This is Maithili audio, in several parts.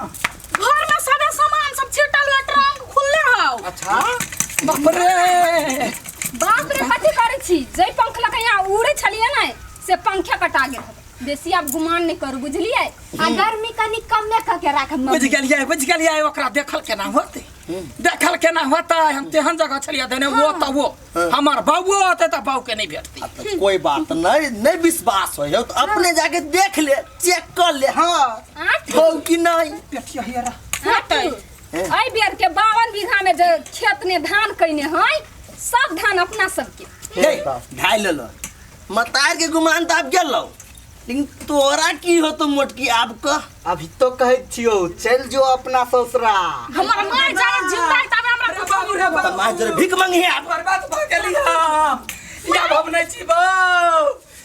घर में सारा सामान सब छिटल है, ट्रंक खुलले हौ। अच्छा। बाप रे बाप रे, कथी करै छी? जै पंख लऽ यहाँ उड़ै छलियै ने से पंखे कटा गेल हते। बेसी आब गुमान नहि करू, बुझलियै? आ गर्मी कनि कमे कऽ के राखब बुझि मम्मी। गेलियै, बुझि गेलियै। ओकरा देखल केना होतै, देखल केना होतै? हम तेहन जगह छलियै देने, वो तऽ वो हमर बाबुओ होतै तऽ बाबू के नहि भेटतै। तऽ कोई बात नहीं, नहीं विश्वास हो तो अपने जाके देख ले, चेक कर ले। हाँ। आठ हो कि नहीं? पेटिया हेरा। होतै। एहि बेर के 52 बीघा में जे खेत ने धान कयने है, सब धान अपना सबके। हे ढाई ले लो, मतार के गुमान तो आप गेलो, लेकिन तोरा की हो तो मोटकी आब कह। अभी तो कहै छियौ चलि जो अपना ससुरा। हमर माय जाए जिंदा है तबे हमरा अरे बाबू रे बाबू। तऽ माय जरा भीख मंगी आब। बर्बाद भऽ गेली हम, आब हम नहि जीबौ।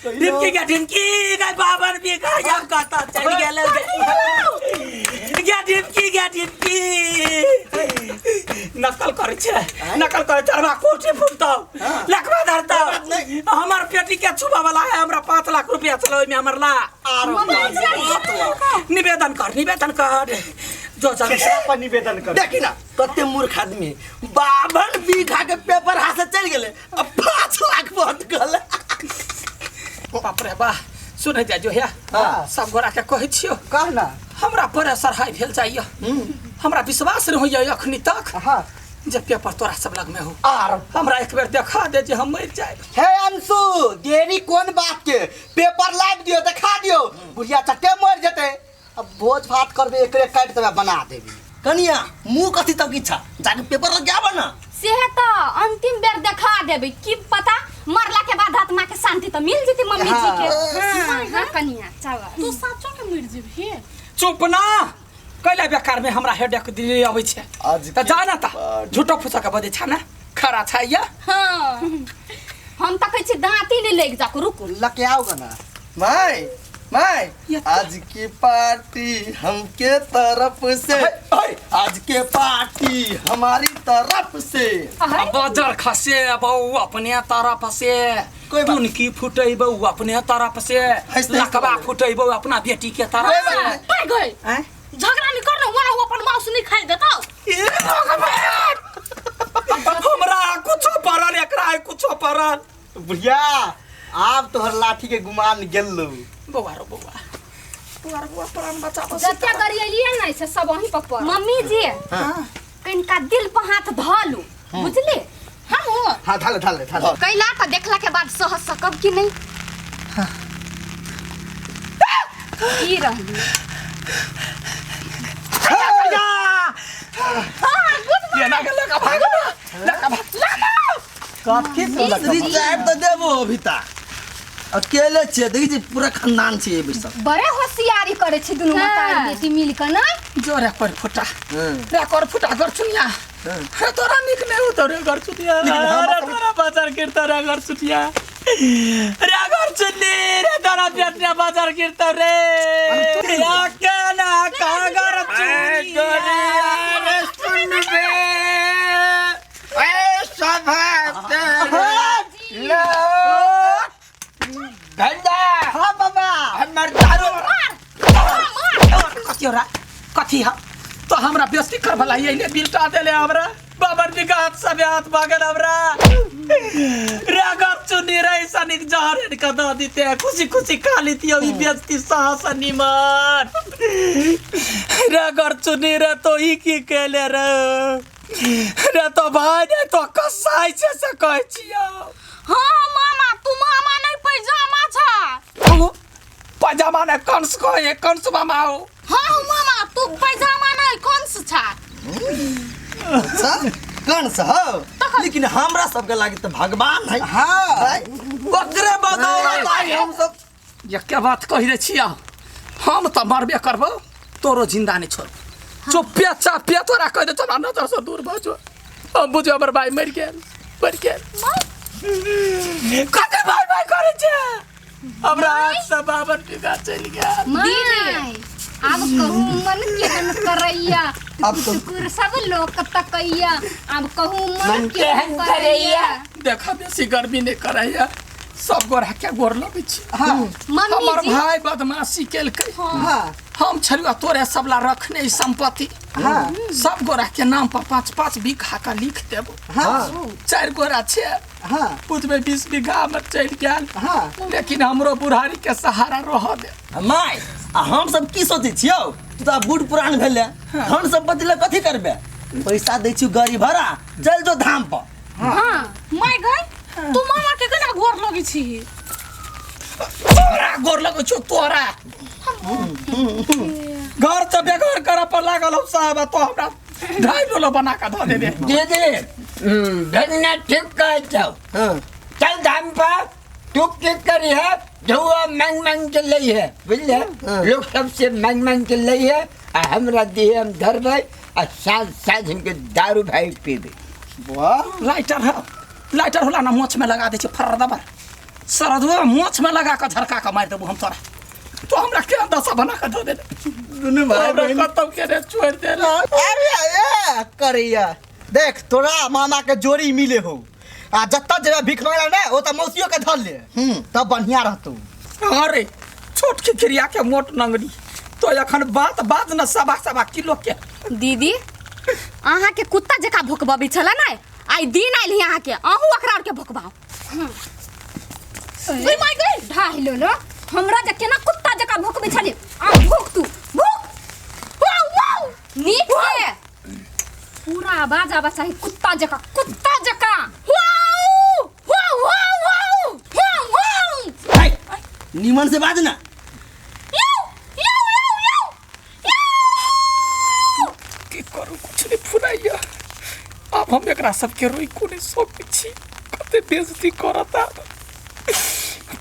ढिमकी के ढिमकी गए, 52 बीघा आब कतऽ चलि गेल गे? ढिमकी गे ढिमकी, नकल करै छै, नकल करै छै। अरबा कोठी फुटतौ, लखवा धरतौ, हमर पेटी के छुबा वाला है। हमरा 5 लाख रुपया चलो ओहिमे हमर ला। निवेदन कर, निवेदन कर जो जल्दी से। पर निवेदन कर। देखी ना कते मूर्ख आदमी, 52 बीघा के पेपर हाथ से चलि गेलै आ 5 लाख बंद गेलै। बाप रे बा, सुनै जा जो है। हाँ। सब गोरा के कहै छियौ। कह ना। हमरा प्रेशर हाई भेल जाइए, हमरा विश्वास नहीं होइए अखनी तक हाँ जे पेपर तोरा सब लग में हो। आर हमरा एक बेर देखा दे जे हम मरि जाए। हे अंशु, देरी कोन बात के? पेपर लाबि दियौ, देखा दियौ, बुढ़िया चट्टे मरि जेतै। अब भोज भात करबै, एकरे काटि देबै, बना देबै। कनिया मुँह कथी तक इच्छा, जाके पेपर लग जाबऽ ना। सेहे तऽ अंतिम बेर देखा देबै, की पता मरला के बाद आत्मा के शांति तऽ मिल जेतै मम्मी जी के। हाँ हाँ कनिया, चल। तू साचो के मर जेबही? चुप ना, कैला बेकार में हमरा हेडेक दिल्ली अबै छै। आज तऽ जा ना, तऽ झूठो फूसा के बजै छै ना, खरा छै या। हाँ, हम तऽ कहै छी दाँती नहि लागि जाकू, रुकू। लके आओ ना। My my, आज की पार्टी हमके तरफ से, आज के पार्टी हमारी तरफ से। अहै, बजर खसे बौ अपने तरफ से। कोई बात टुनकी फुटेबौ अपने तरफ से। हंसते लकवा हंसते फुटेबौ अपना बेटी के तरफ कोई से। बात नहीं। पाइ गई। आँय? झगड़ा नहीं करना, वहाँ वो अपन माउस नहीं खाई देता। ए भगवान, हमरा कुछो पड़ल, एकरा कुछो पड़ल। बुढ़िया, आब तोहर लाठी के गुमान गेलौ। बौआ रो बौआ, बौआ रो बौआ, प्राण बचाबो। जते गरियलियै ने से सब अहीं पर पड़ल। मम्मी जी, कनिका दिल पर हाथ धऽ लू, बुझली? हम हो। हाँ, धाले धाले धाले। कैला तऽ देखला के बाद सह सकब कि नहीं? की रहली? केना के लका भागो ना, लका भाग। कथी से लके? रिजाइव तऽ देबो अभी तक अकेले छियै, देखै छी पूरा खानदान छियै बैसल। बड़े होशियारी करै छी दुनू मतारी बेटी मिल कऽ ने। जो रे कर फुटा, रे कर फुटा घर चुनिया, रे तोरा निक नहीं होतो रे घर चुनिया, रे तोरा बाजार गिरता रे घर चुनिया, रे घर चुन्नी, रे तोरा पेटने बाजार गिरता रे या केना का घर चुनिया। रे सुनबे ए सभा तेरे लो धंधा। हाँ बाबा। हमर दारू। कथी हो रा, कथी है तो हमरा बेइज्जती कर भला ये बिलटा देले हमरा बाबर जी का हाथ सब हाथ भागल हमरा रे घर चुनी रे सनिक जहर इनका दऽ दीते, खुशी खुशी खा लीती अभी बेइज्जती साहस निमन। रे घर चुनी रे, तो ई की केले रे? रे तो भाई रे तो कसाई छै से कहै छियौ। हाँ मामा, तू मामा नहीं पैजामा छा। पैजामा ने कंस कहे, कंस मामा हो। हाँ मामा, तू पैजामा नहीं कंस छा। अच्छा कंस हो, लेकिन हमरा सबके लागे तऽ भगवान है। हाँ। ओकरे बदौलत आइ हम सब। ये क्या बात कहि रे छिया, हम तऽ मरबे करबो, तोरो जिंदा नहीं छोड़। चुप्पे चापे तोरा कहि दे, हमरा नजर से दूर भऽ जो। हम बुझो हमर भाई मरि गेल, मरि गेल। कते भाई भाई करै छै, हमरा हाथ से 52 बीघा चलि गेल। दीदी, आब कहू मन केहन करैया? आब टुकुर टुकुर सब लोक तकैया, आब कहू मन केहन करैया? देखा बेसी गर्मी नहीं करैया, सब गोरा के गोर लगै छी। हाँ। मम्मी हमर जी। भाई बदमाशी केलकै। हाँ। हम छलु तोरे सबला रखने ई संपत्ति। हाँ। सब गोरा के नाम पर 5-5 बीघा का लिख देबो। हाँ। 4 गोरा छे। हाँ। बुझबे 20 बीघा में चलि गेल। हाँ। लेकिन हमरो बुढ़ारी के सहारा रह दे। My आ हम सब की सोचै छियौ, तू तऽ आब बूढ़ पुरान भेले, धन संपत्ति लए कथी करबे, पैसा दै छियौ गाड़ी भाड़ा, चल जो धाम पर। हाँ। My गई तू मामा के केना गोर लगै छी? तोरा गोर लगै छौ तोरा। घर से बेघर करऽ पर लागल हौ साहब, तो हमरा 2.5 लोलो बना कऽ धऽ देबे। दीदी धन्य ठीक कहै छौ। हाँ। चल धाम पर तू की करी है, धुआ मांग मांग के लै है, बुझले? लोग सबसे मांग मांग के लै है आ हमरा दिहे, हम धरबै आ साँझ साँझ के दारू भाई पीबै। वाह। लाइटर है, लाइटर होला ना मोछ में लगा दै छै फर्र दबर, सरदुआ मोछ में लगा कऽ झरका कऽ मारि देबो हम तोरा। तो हमरा के दशा बना कऽ धऽ देले। दुनू भाई हमरा बहिन। कतौ के रे छोड़ि देले। अरे ए करैया देख तोरा मामा के जोड़ी मिले हो, आ जत्ता जेबे भीख मांगला ना ओ त मौसियो के धर ले, तब बढ़िया रहतौ। अरे छोट के खिरिया के मोट नंगरी तो एखन बात बात न 1.25 किलो के। दीदी अहाँ के कुत्ता जका भोकबबी छला नै, आइ दिन आइल ही अहाँ के, अहूँ ओकरा और के भोकबाउ। ओय my गई ढाई लो हमरा जे केना कुत्ता जका भोकबै छली, आ भोक तू भोक। वाउ वाउ नीक से पूरा आवाज आवा चाही कुत्ता जका, कुत्ता जका। Wow wow wow wow wow wow. हाय, निमन से बाज ना। You you you you you. की करू कुछ नहीं फुराइया, आब हम एकरा सबके रोइको नहीं सकै छी, कते बेइज्जती करत आब।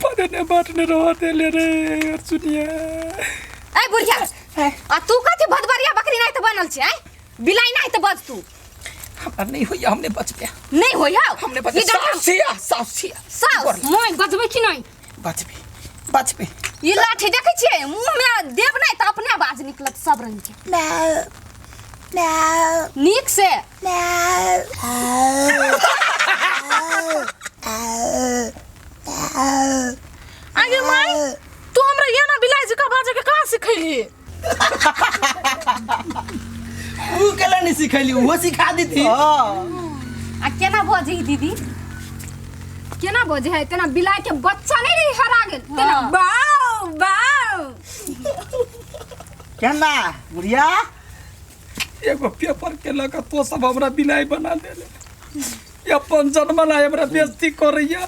पढ़े ने बांटने रह देले रे अर्जुनिया। ए बुढ़िया, आ तू कथी भदबरिया बकरी नहीं त बनल छै, आँय? बिलाई नहीं त बज तू। हमरा नहीं होइया, हमने बचबे। नहीं होइया? हमने बचबे। ई डंडा- साउसिया, साउसिया। साउस, मोय बजबै कि नहीं? बचबे, बचबे। ई लाठी देखै छियै, मुँह में देब नहीं त अपने आवाज निकलत सब रंग के। नीक से। आगे माई तू हमरा ये ना बिलाई जका बाजे के कहाँ सिखैली? ऊ केला नहीं सिखैली, उहो सिखा देती। आ केना बजै दीदी, केना बजै है? तेना बिलाई के बच्चा नहीं रही हरा गेल, तेना बाउ बाउ। केना बुढ़िया? एगो पेपर के लऽ कऽ तो सब हमरा बिलाई बना देले, अपन जन्मला हमरा बेइज्जती करैया,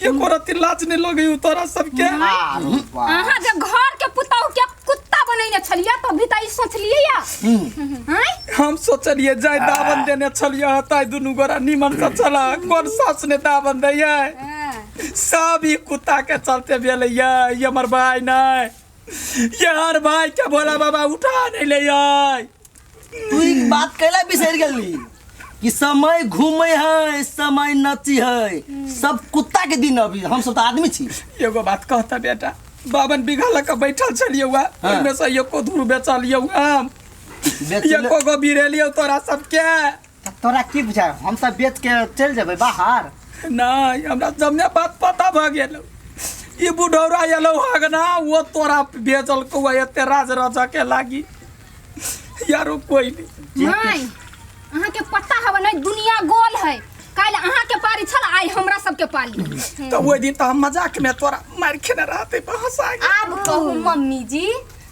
एको रत्ती लाज नहीं लगै तोरा सबके। अहाँ जे घर के पुतहु के कुत्ता बनैने छलियै तभी त ई सोचलियै या? आँय? हम सोचलियै जाय दावन देने छलियै ताहि दुनू गोरा निमन से छला, कोन सास ने दावन दैयै? सब ई कुत्ता के चलते भेलैया। ई हमर भाई नहीं, यार भाई के भोला बाबा उठा नहीं ले। तू ई बात कैला बिसरि गेली कि समय घूमे है, समय नची है, सब कुत्ता के दिन अभी, हम सब तो आदमी छी। एगो बात कहता बेटा, 52 बीघा लऽ कऽ बैठल छलियै हुआ, ओहिमे से एको धूर बेचलियै हम, एको गो बिरेलियौ तोरा सबके। तोरा की बुझाय हम सब बेच के चलि जेबै बाहर? नहीं, हमरा जमने बात पता भऽ गेल, ई बुढ़ौरा एलौ हगना, ओ तोरा भेजलकौ एते राज रजऽ के लागी, यारो कोई नहीं। माय अहाँ के पता हवे नहीं दुनिया गोल है, काल्हि अहाँ के पारी छल, आइ हमरा सबके पाली। तो ओहि दिन तो हम मजाक में तोरा मारि खेने रहते हंसा गेल। आब कहू मम्मी जी,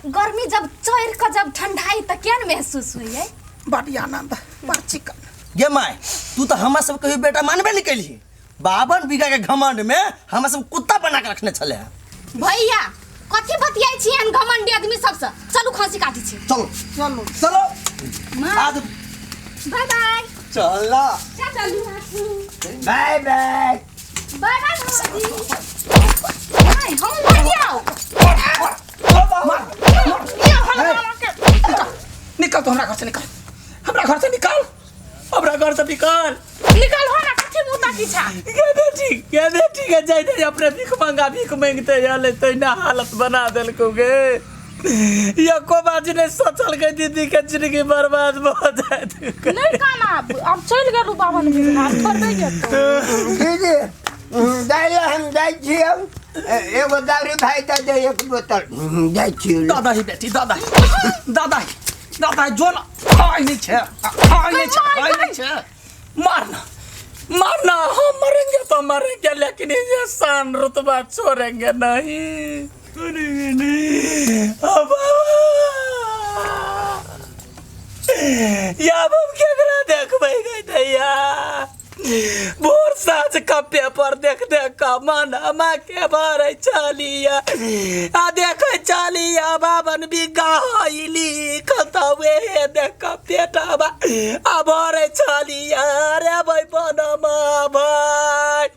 गर्मी जब चढ़ के जब ठंडाई त केहन महसूस होइए? बड़ी आनंद, बड़ चिकन। गे my, तू तो हमरा सब कहियो बेटा मानबे नहीं कैलही, 52 बीघा के घमंड में हमरा सब कुत्ता बना के रखने छले। भैया कथी बतियाई छी एहन घमंडी आदमी सबसे? चलू खांसी काटी छी। चलो चलो चलो, आज बाय बाय। चल चलू बाय बाय। बाय बाय मामाजी। हम बतियाओ। निकल तो हमरा घर से निकल, हमरा घर से निकल, हमरा घर से निकल। निकल हो ना, कथी मुँह ताकी छा? गे बेटी, गे बेटी के जाय दे, अपने भीख मंगा भीख मांगते आले तैना हालत बना देलकौ गे। एको बाजी नहीं सोचल के दीदी के जिंदगी बर्बाद भ जायत। नहीं काना, अब चलि गेलू बाबन बीघा, आब थोड़बे जेतौ। दीदी दाइ हम जाइ छियौ, एगो दारू भाइ दऽ दे एक बोतल, जाइ छियौ। दादा ही बेटी, दादा ही, दादा ही, दादा ही, जो ना खाइ नहीं छे, खाइ नहीं छे, खाइ नहीं छे। मारना मारना, हम मरेंगे तो मरेंगे, लेकिन ये शान रुतबा छोड़ेंगे नहीं, छोड़ेंगे नहीं। अब या अब हम केकरा देखबै गै दैया? भोर साँझ का पेपर देख देख का मन हमा के भरे चलिया आ देखे चलिया बाबन बिगा हईली खतवे देख का पेटवा आ भरे चलिया रे भाई बनमा भाई।